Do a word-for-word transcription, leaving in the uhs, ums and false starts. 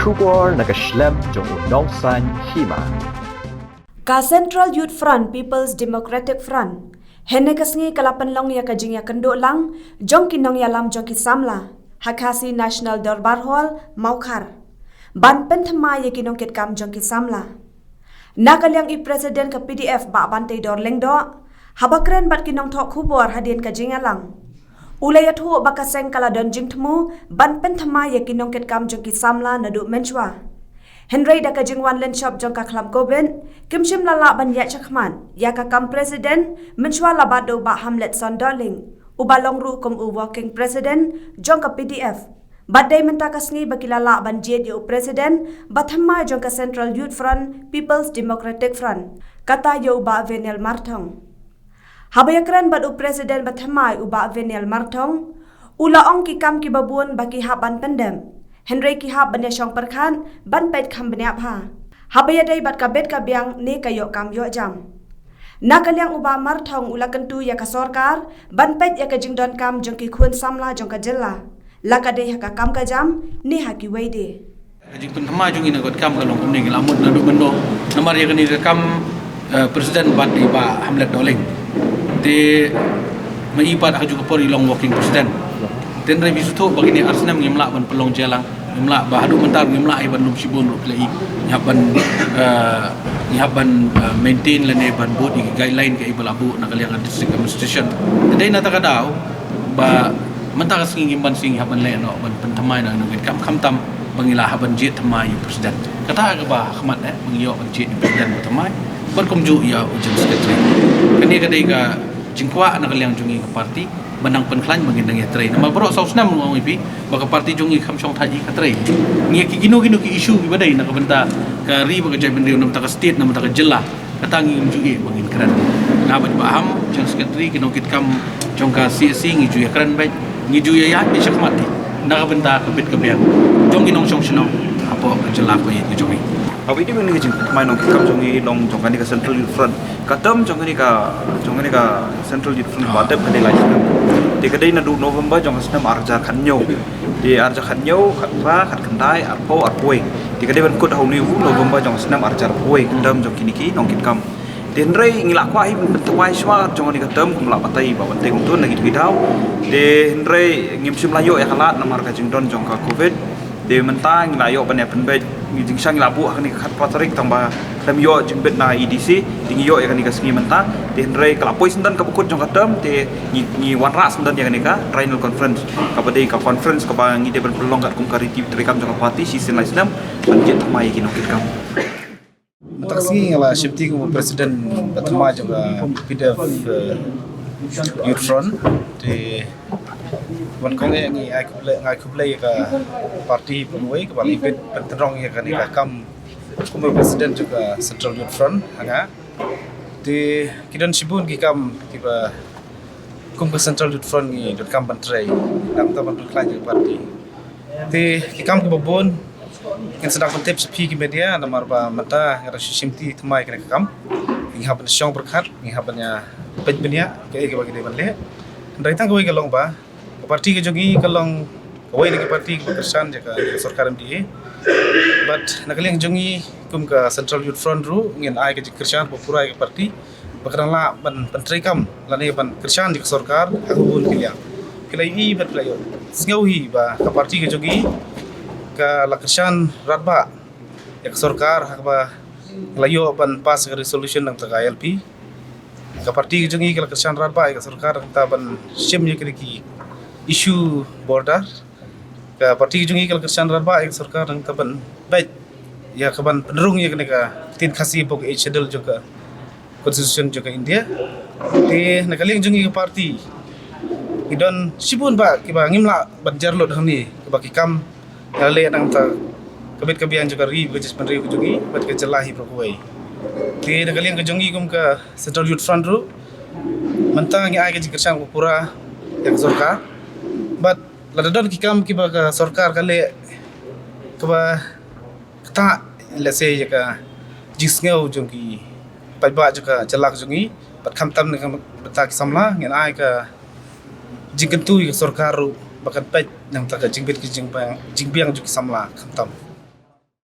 Khubor na ka shlem jong u nongsan hima. Ka Central Youth Front, People's Democratic Front, hynne ka sngi ka la pynlong ïa ka jingïakynduh lang jong ki nongïalam jong ki samla ha Khasi National Dorbar Hall, Mawkhar, ban pynthymmai ïa ki nongkitkam jong ki samla. Na ka liang i President ka P D F, Bah Banteidor Lyngdoh, haba kren bad ki nongthoh khubor hadien ka jingïalang, u la ïathuh ba ka seng ka la don jingthmu ban pynthymmai ïa ki nongkitkam jong ki samla naduh mynshuwa. Hynrei da ka jingwan lynshop jong ka khlam Covid, kim shym la lah ban ïaid shakhmat ïa ka kam President mynshuwa la bat da u Bah Hamletson Dohling, uba long ruh kum u Working President jong ka P D F. Bad dei mynta ka sngi ba ki la lah ban jied ïa u President bathymmai jong ka Central Youth Front, People's Democratic Front, kata ïa u Bah Veniel Marthong. Haba ïakren bad u President bathymmai, u Bah Veniel Marthong, u la ong ki kam kiba bun ba ki hap ban pyndep, hynrei ki hap ban ïashong pyrkhat ban peit kham bniah bha haba ïadei bad ka bit ka biang ne ka ïoh kam ïoh jam. Na ka liang u Bah Marthong u la kyntu ïa ka sorkar ban peit ïa ka jingdonkam jong ki khun samla jong ka jylla, la ka dei ha ka kam ka jam ne ha kiwei de. Ka jingpynthymmai jong ngi na ka kam ka long kumne, ngi la mut naduh mynno namar ïa kane ka kam, eh, President bad i Bah Hamlet Dohling. Te ma i pat ha kajuh ka por i long Working President. Te hynrei phi sngewthuh ba kine ar snem ngim lah ban pynlong jia lang, ngim lah, ba haduh mynta ngim lah ïa ban lum shibun ruh, phi la i, ngi hap ban, eh, ngi hap ban, eh, maintain lane ban bud ïa ki guideline kaei ba la buh na ka liang ka District Administration. Te dei na kata ka daw ba mynta ka sngi ngim ban sngi, ngi hap ban leh noh ban pynthymmai na ka nongkitkam, khamtam ba ngi la hap ban jied thymmai ïa u President. Kata kaba ha khmat, eh, ba ngi ïoh ban jied ïa u President ba thymmai bad kumjuh ïa u General Secretary. Kane ka dei ka jingkwah na ka liang jong ngi ka party ban nang pynkhlaiñ ba ngin nang ïatrei. Namar baroh saw snem ruh nga ong ïa phi ba ka party jong ngi kam shong thait hi ka trei. Ngi ïa ki kino kino ki issue kiba dei na ka bynta ka ri bad ka jaitbynriew, na ka bynta ka state, na ka bynta ka jylla, kata ngi ngim ju ïeh ba ngin kren. Nga bad Bah Ham, General Secretary, ki nongkitkam jong ka C A C, ngi ju ïakren beit, ngi ju ïa ïaid beit shakhmat hi na ka bynta ka bit ka biang jong ki nongshong shnong hapoh ka jylla kaba ïeit ka jong ngi. Haba ïadei bad kane ka jingpynthymmai nongkitkam jong ngi long jong kane ka Central Youth Front, ka term jong kane ka, jong kane ka Central Youth Front ba dep ka dei lai snem. Te ka dei naduh November jong ka snem ar hajar khathynñiew. Te ar hajar khathynñiew, khatphra, khatkhyndai, arphew, arphew wei. Te ka dei ban kut ha une u November jong ka snem ar hajar arphew wei, ka term jong kine ki nongkitkam. Te hynrei ngi la kwah hi ban pynthymmai shuwa jong kane ka term, kum la batai Bah Banteidor Lyngdoh na kito ki daw. Te hynrei ngim shym la ïoh ïa ka lad namar ka jingdon jong ka Covid. Te mynta ngi la ïoh ban ïa pynbeit, ngi jingshang ngi la buh ha kane ka khatphra tarik tang ba khlem ïoh jingbit na E D C, te ngi ïoh ïa kane ka sngi mynta. Te hynrei ka la poi syndon kaba kut jong ka term, te ngi, ngi wanrah syndon ïa kane ka triennial conference, kaba dei ka conference kaba ngi dei ban pynlong katkum ka riti treikam jong ka party shisien lai snem ban jied thymmai ïa ki nongkitkam. Mynta ka sngi nga la shim kti kum u President ba thymmai jong ka P D F, eh, Youth Front. Te ban kong eh ngi ai khublei, nga ai khublei ïa ka party pynwei kaba la ïa pyntrong ïa kane ka kam kum u President jong ka Central Youth Front ha nga. Te ki don shibun ki kam kiba kum ka Central Youth Front ngi donkam ban trei, nangta ban pynkhlaiñ ïa ka party. Te ki kam kiba bun ngin sa dang pyntip sha phi ki media, namar ba mynta nga dang shu shim kti thymmai kane ka kam. Ngi hap ban shong pyrkhat, ngi hap ban ïa peit bniah kaei kaba ngi dei ban leh. Hynrei tang kawei ka long ba ka party ka jong ngi ka long kawei na ki party kaba kyrshan ïa ka, ïa ka sorkar M D A. Bad na ka liang jong ngi kum ka Central Youth Front ruh ngin ai ka jingkyrshan ba pura ïa ka party ba ka dang lah ban pyntreikam lane ban kyrshan ïa ka sorkar ha kaba bun ki liang. Phi la ïohi bad phi la ïohsngew hi ba ka party ka jong ngi ka la kyrshan radbah ïa ka sorkar ha kaba la ïoh ban pass ïa ka resolution nangta ka I L P. Ka party ka jong ngi ka la kyrshan radbah ïa ka sorkar nangta ban shim ïa kine ki issue border. Ka party ka jong ngi ka la kyrshan radbah ïa ka sorkar nangta ban beit ïa ka ban pynrung ïa kane ka ktien Khasi hapoh ka Eighth Schedule jong ka Constitution jong ka India. Te na ka liang jong ngi ka party ngi don shibun bah kiba ngim lah ban jer lut hangne, kiba ki kam ngi la leh nangta ka bit ka biang jong ka ri, ka jaitbynriew ka jong ngi bad ka jylla hi baroh kawei. Te na ka liang ka jong ngi kum ka Central Youth Front ruh mynta ngi ai ka jingkyrshan kaba pura ïa ka sorkar. Bad lada don ki kam kiba ka sorkar ka leh kaba ktah, let's say, ïa ka jingsngew jong ki paidbah jong ka jylla ka jong ngi bad khamtam na ka bynta ki samla, ngin ai ka jingkyntu ïa ka sorkar ruh ba kan peit nangta ka jingbit ka jingbiang, jingbiang jong ki samla khamtam.